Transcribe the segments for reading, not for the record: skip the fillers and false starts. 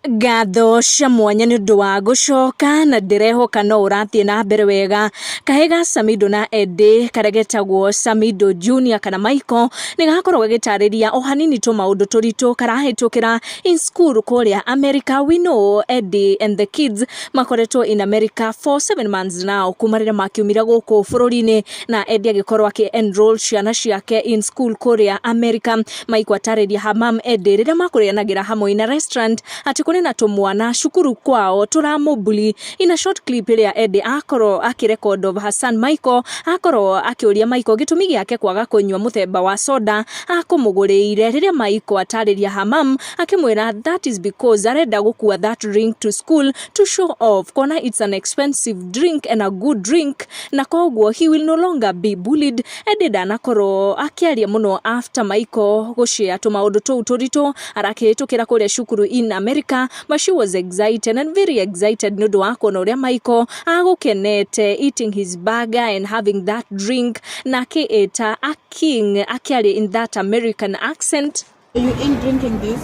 Ngatho cia mwanya nĩ ũndũ wa gũcoka na ndĩrehoka no ũrathiĩ na mbere wega. Kahĩĩ ga Samido na Eddie karĩa getagwo Samido Junior kana Michael nĩ gakorwo gagĩtarĩria o hanini tũmaũndũ tũritũ karahĩtũkĩra in school kũrĩa America. We know Eddie and the kids makoretwo in America for 7 months now kuma rĩrĩa makiumire gũkũ bũrũri-inĩ, na Eddie agĩkorwo akĩ enroll ciana ciake in school kũrĩa America. Michael atarĩria ha mam Eddie rĩrĩa makũrĩanagĩra hamwe in a restaurant atĩ kũrĩ na tũmwana cukuru kwao tũramũbully. In a short clip ĩrĩa Eddie akorwo akĩrecord of her son Michael, akorwo akĩũria Michael gĩtũmi gĩake kwaga kũnyua mũthemba wa soda akũmũgũrĩire, rĩrĩa Michael atarĩria her mam akĩmwĩra that is because arenda gũkua that drink to school to show off, kuona it's an expensive drink and a good drink, na koguo he will no longer be bullied. Eddie ndanakorwo akĩaria mũno after Michael gũshare tũmaũndũ tũu tũritũ arakĩhĩtũkĩra kũrĩa cukuru in America, but she was excited and very excited nĩ ũndũ wa kuona ũrĩa Michael agũkenete eating his burger and having that drink, na akĩĩta a king akĩaria in that American accent. You ain't drinking this.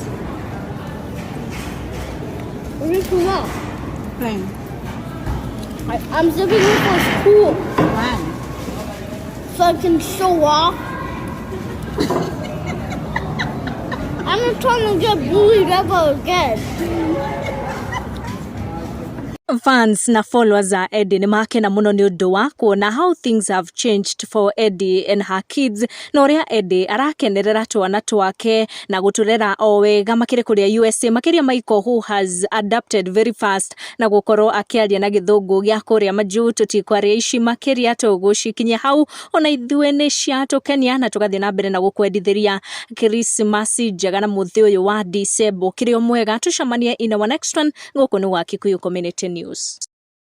Drinking what? Fine. I'm zipping it for school Why? So I can show off. I'm not trying to get bullied ever again. Fans na followers a Eddie nĩ makena mũno nĩ ũndũ wa kuona how things have changed for Eddie and her kids, na ũrĩa Eddie arakenerera twana twake na gũtũrera o wega makĩrĩ kũrĩa USA, makĩria Michael, who has adapted very fast na gũkorwo akĩaria na gĩthũngũ gĩa kũrĩa majuu. Tũtikwaria ici makĩria, tũgũcikinyia hau. Ona ithuĩ nĩ ciatũkenia na tũgathiĩ na mbere na gũkwendithĩria Krismasi njega na mũthĩ ũyũ wa December kĩrĩ o mwega. Tũcemanie in our next one. Gũkũ nĩ gwa Kikuyu Community News.